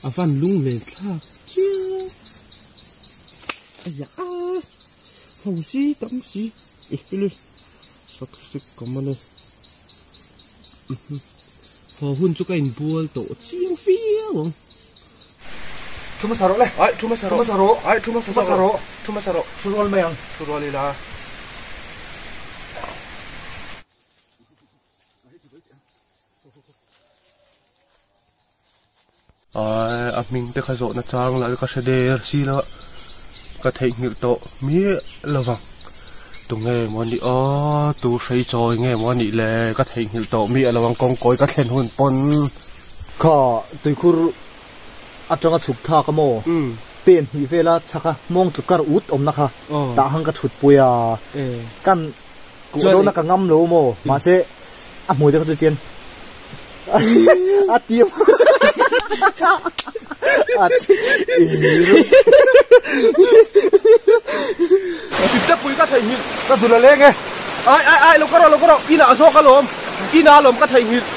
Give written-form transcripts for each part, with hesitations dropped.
A van lung len thlak chiang aya a ho si tam si i hili sak sik ka man e haw hun chu ka inbual tawh chiang viau ang. Thu hmasa rawh le. Ai thu hmasa rawh. Thu hmasa rawh. Ai thu hmasa hmasa rawh. Thu hmasa rawh. Thu rual mai ang. Thu rual ila. Ai a hming te kha zawhna chang lah ka hre der si lo a ka theihnghilh tawh miah lo vang tunge maw a nih aw tu hrei chawi nge maw a nih le ka theihnghilh tawh miah lo ang kawngkawi ka thlen hun pawn. Kha tuikhur atanga chhuk thlak a maw pen hnih vela chhak a hmawng tluk kar ut awmna kha tah hang ka chhut pui a kan Kuh dawna ka ngam lo maw? Mahse a hmui te kha chu tian a tiam a Tip pui ka theihnghilh ka zul a leng e. Ai ai ai lo ka rawh lo ka rawh inah zawk alawm inah alawm ka theihnghilh.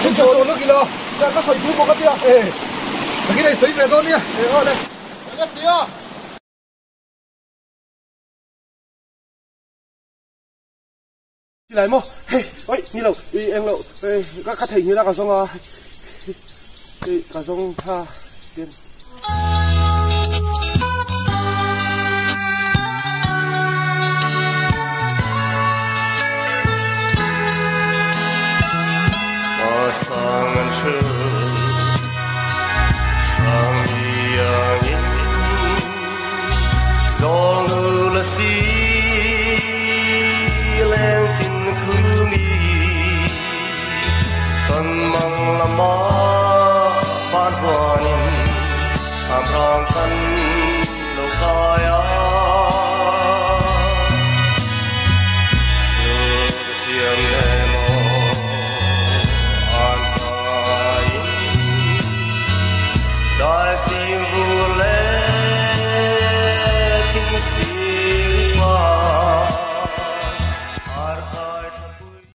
Hun chaw chaw lawk ila, ka ka sawi thu bawk a tia. E, takin ei sawi ve dawn nia. E aw le. Ka tia. Silai maw? Hei, oi, ni lo, i eng lo, ka ka theihnghilh a ka zawng a, hei ka zawng tha tian.